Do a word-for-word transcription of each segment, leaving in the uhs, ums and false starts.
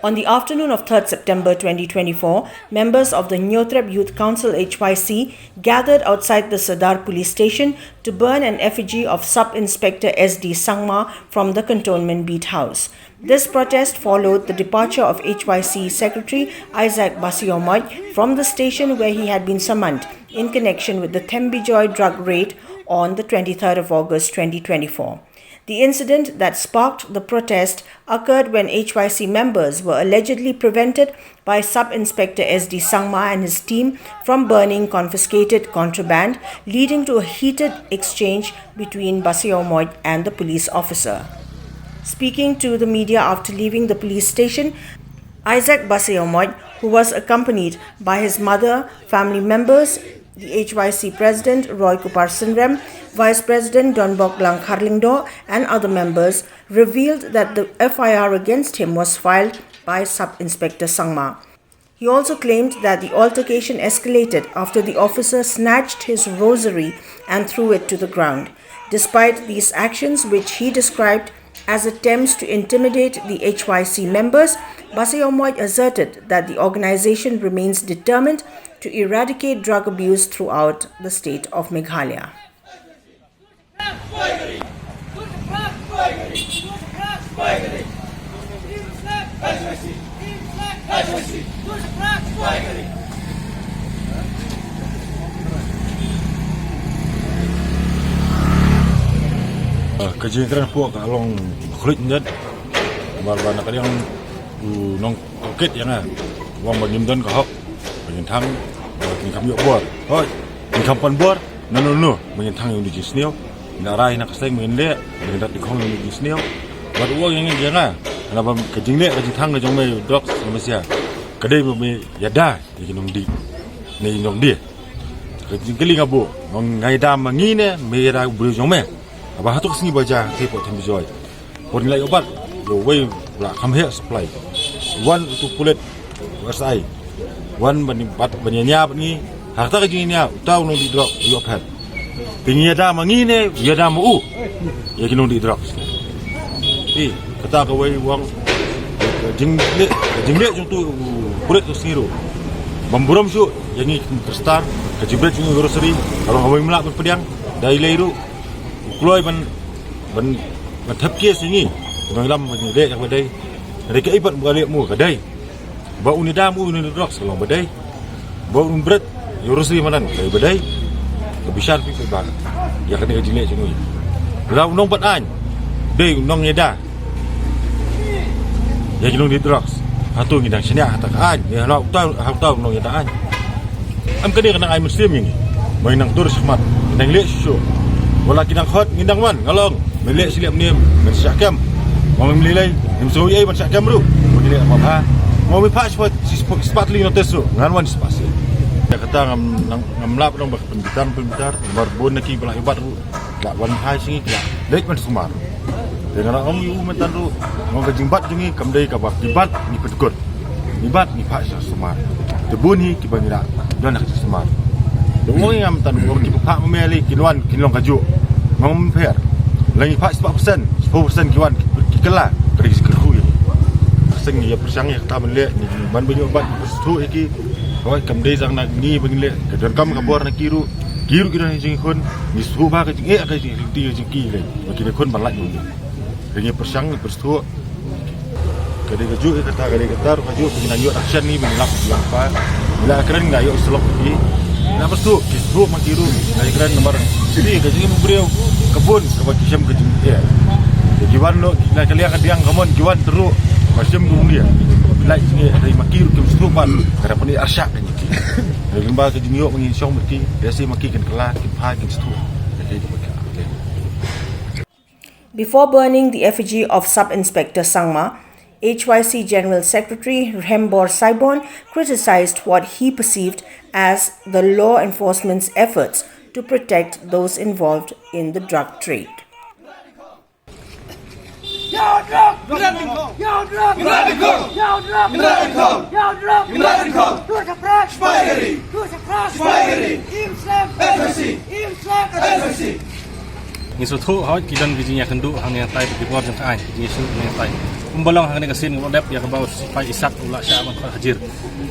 On the afternoon of third September twenty twenty-four, members of the Hynñiewtrep Youth Council, H Y C, gathered outside the Sadar Police Station to burn an effigy of Sub Inspector S D Sangma from the Cantonment Beat House. This protest followed the departure of H Y C Secretary Isaac Basaiawmoit from the station where he had been summoned in connection with the Thembijoy drug raid on the twenty-third of August twenty twenty-four. The incident that sparked the protest occurred when H Y C members were allegedly prevented by Sub Inspector S D Sangma and his team from burning confiscated contraband, leading to a heated exchange between Basaiawmoit and the police officer. Speaking to the media after leaving the police station, Isaac Basaiawmoit, who was accompanied by his mother, family members, the H Y C President Roykupar Synrem, Vice President Donbok Langkhar Lyngdoh, and other members, revealed that the F I R against him was filed by Sub Inspector Sangma. He also claimed that the altercation escalated after the officer snatched his rosary and threw it to the ground. Despite these actions, which he described as attempts to intimidate the H Y C members, Basaiawmoit asserted that the organization remains determined to eradicate drug abuse throughout the state of Meghalaya. Ka jingkren hapoh ka long khluit ndet. Namar ba na ka liang u nongkit ïa nga u ong ba ngim don ka hok ba ngin thang, ba ngin kham ïoh bor. Hooid, ngin kham pan bor. Na no no ba ngin thang ïa une u jingsniew. Ngin rai na ka seng ba ngin leh, ba ngin rat dkhong ïa une u jingsniew. Bad u ong ïa nga, ïa nga, naba ka jingleh ka jingthang ka jong me drugs na Malaysia ka dei ba me ïada ïa ki nongdie ne ïa ki nongdie. Ka jingkylli nga buh, nga ïada ma ngi ne me ïada u briew jong me? Haba hato ka sngi ba jia ha Thembijoy, por ngi la ïoh bat ïa uwei u la kham heh supply, wan utu u pulit u S I, wan ban bat ban ïania bad ngi. Ha kata ka jingïania uta u nongdie drug u ïoh phet. Te ngi ïada ma ngi ne u ïada ma u ïa ki nongdie drug? Te kata kawei u ong ka jingleh, ka jingleh jong utu u pulit uto u sngi ruh bym burom shuh ïa ngi ki Khristan. Ka jingbret jong ngi ki rosary ka long kawei, ym lah ban pdiang. Dei lei ruh u kloi ban, ban, ban thep case ïa ngi. Nongïalam ba ngi leh ïa kaba dei. Hynrei kaei pat ba ka leh mo ka dei. Ba un ïada ma u ïa une u drugs ka long ba dei. Ba un bret ïa u rosary madan ka dei ba dei. Ka bishar phi phi ba ïa kane ka jingleh jong ngi. Lada u nongbat aiñ dei u nongïada ïa ki nongdie drugs, hato ngi dang shaniah ha kata ka aiñ? Ïa, ha uta, ha uta u nongïada aiñ. Em, kane ka nang ai mynsiem ïa ngi. Ba ngin nang tur shakhmat, ngin nang leh shuh shuh. Wat la ki nang khot, ngin nang wan. Nga la ong me leh shi leh mynne, men shah kem. Ong me lei lei, ngim sngew ei ban shah kem ruh. Ba ngi leh ba bha. Ong me phah shi, shi, shispah tylli notice ruh, ngan wan shispah sien. Ïa kata ngam, ngam lah ban ong ba pynbitar pynbitar. Namar bun na ki ba la ïoh bat ruh ki la wan ha sha ngi, ki la leit ban sumar. Te nga la ong ïa u mynta ruh, nga ong ka jingbat jong ngi kam dei kaba ngi bat ngi pynkut, ngi bat ngi phah sha sumar. Te bun hi kiba ngi la don ha ka jingsumar. Te nga ong ïa nga mynta ruh, ki ba phah ma me lei kin wan kin long kajuh. Ngam pher. Lada ngi phah spah percent, spah percent ki wan ki kylla, ka dei ka jingkyrkhu ïa ngi. Ka seng ngi ïa pyrshang ïa kata ban leh, ngi ban ba ngi ïoh bat ngi pynsngewthuh ïa ki. Hooid, kam dei tang na ngi ba ngi leh, ka donkam ka bor na ki ruh. Ki ruh ki don jingkhun, ngi sngewbha ka jingeh ka jingkyrkhu ïa ki leh. Ba ki dei khun ban lait ïa ngi. Ka ngi pyrshang ngi pynsngewthuh. Ka dei kajuh ïa kata, ka dei kata ruh kajuh, ba ngi nang ïoh action ngi, ba ngi lap ïa ka pa. Ngi la kren nga ïoh syllok ïa ki. Nga pynsngewthuh, ki sngewthuh ma ki ruh. Nga ïa kren namar shisha ka jingim u briew ka bun kaba ki shem ka jingeh. Ki wan noh, ki la ka liang ka diang ka mon, ki wan tyrwa. Ba shem ruh ngi. Ki la jingeh, dei ma ki ruh kim sngewthuh ban. Ka dei pynïaid arshah ka ngi ki. Dei lyngba ka jingïoh ba ngi shong bad ki, dei shi ma ki kin kylla, kin phai, kin sngewthuh. Dei ki ba ki. Before burning the effigy of Sub Inspector Sangma, H Y C General Secretary Rhembor Saibon criticized what he perceived as the law enforcement's efforts to protect those involved in the drug trade. Ngi sngewthuh hooid ki don ki jingïakynduh hangne hangtai bad ki bor jong ka aiñ, ki jingïasyrdoh hangne hangtai. Kumba long ha kane ka sien kaba dep ïa kaba u sipai Isak u la shah ban khot hajir.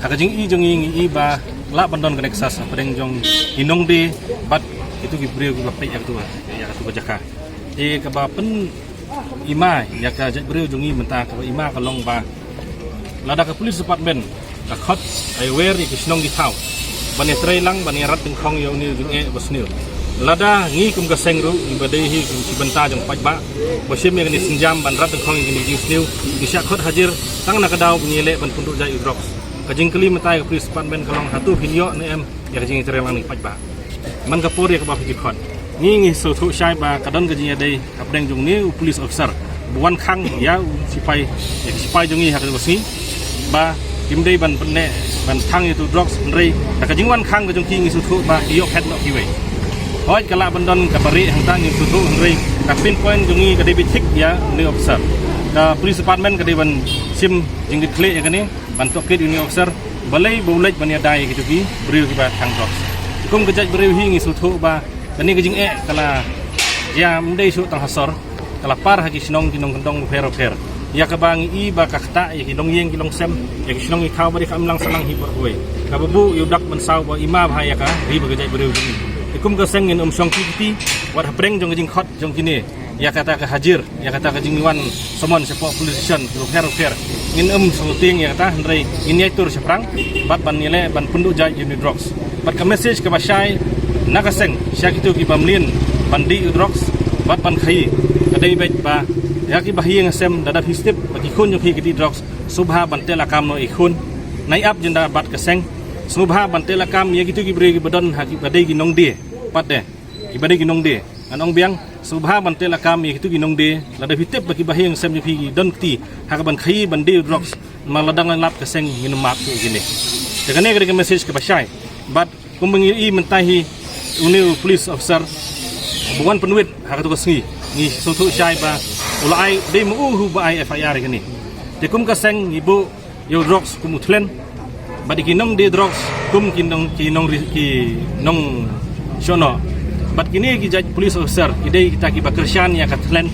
Ha ka jingïohi jong ngi ngi i ba lah ban don ka nexus hapdeng jong ki nongdie bad kito ki briew kiba peit ïa kato, ïa kato ka jaka. Te kaba pyn i ma ïa ka jaitbynriew jong ngi mynta kaba i ma ka long ba lada ka police department ka khot ai wer ïa ki shnong ki thaw ban ïa trei lang ban ïa rat dyngkhong ïa une u jingeh ba sniew. Lada ngi kum ka seng ruh ngi ba dei hi kum ki bynta jong paidbah ba shim ïa kane sienjam ban rat dyngkhong ïa kane ka jingsniew, ngi shah khot hajir tang na ka daw ba ngi leh ban pynduh jait ïa u drugs. Ka jingkylli mynta ïa ka police department ka long hato phin ïoh ne em ïa ka jingïatreilang na ki paidbah. Man ka por ïa kaba phi ju khot ngi ngi sngewthuh shai ba ka don ka jingïadei hapdeng jong une u police officer ba wan khang ïa u sipai, ïa ki sipai jong ngi ha kane ka sngi ba kim dei ban pynneh ban thang ïa uto u drugs, hynrei da ka jingwan khang ka jong ki ngi sngewthuh ba ki ïoh phet noh kiwei. Hooid ka lah ban don kaba rieh hangta ngi sngewthuh, hynrei ka pinpoint jong ngi ka dei beit thik ïa une u officer. Ka police department ka dei ban shim jingkitkhlieh ïa kane ban tohkit ïa une u officer balei ba u leit ban ïada ïa kito ki briew kiba thang drugs. Kum ka jaitbynriew hi ngi sngewthuh ba kane ka jingeh ka la ïa ym dei shuh tang ha sor, ka la par ha ki shnong ki nongkyndong bapher bapher. Ïa kaba ngi i ba ka ktah ïa ki longïing ki longsem, ïa ki shnong ki thaw ba dei ka imlang sahlang hi baroh kawei. Kaba buh ïa u dak ban saw ba i ma bha ïa ka ri bad ka jaitbynriew jong ngi. Te kum ka seng ngin ym shong kti kti wat hapdeng jong ka jingkhot jong kine ïa kata ka hajir, ïa kata ka jingwan summon shapoh police station kiba pher bapher. Ngin ym sngewtieng ïa kata, hynrei ngin ïai tur shaphrang bad ban ïaleh ban pynduh jait ïa une u drugs. Bad ka message kaba shai na ka seng sha kito kiba mlien ban dih ïa u drugs bad ban khaïi ka dei beit ba ïa kiba ha ïing ha sem, lada phi step ba ki khun jong phi ki dih drugs, sngewbha ban teh lakam noh ïa ki khun. Nai ap jingda bad ka seng, sngewbha ban teh lakam ïa kito ki briew kiba don ha kiba dei ki nongdie. Pat de kiba dei ki nongdie, ngan ong biang, sngewbha ban teh lakam ïa kito ki nongdie. Lada phi tip ba kiba ha ïing ha sem jong phi ki don kti ha kaban khaïi ban dih ïa u drugs, namar lada ngan lap ka seng ngin ym map ïa kine. Te kane ka dei ka message kaba shai. Bad kumba ngi i mynta hi, une u police officer ba wan pynwit ha kato ka sngi, ngi sngewthuh shai ba u la ai, dei ma u hu ba ai F I R ïa kane. Te kum ka seng ngi buh ïa u drugs kum u thlen bad ïa ki nongdie drugs kum ki nong, ki nong ri-, ki nong shoh noh. Bad kine ki jait police officer ki dei kita kiba kyrshan ïa ka thlen.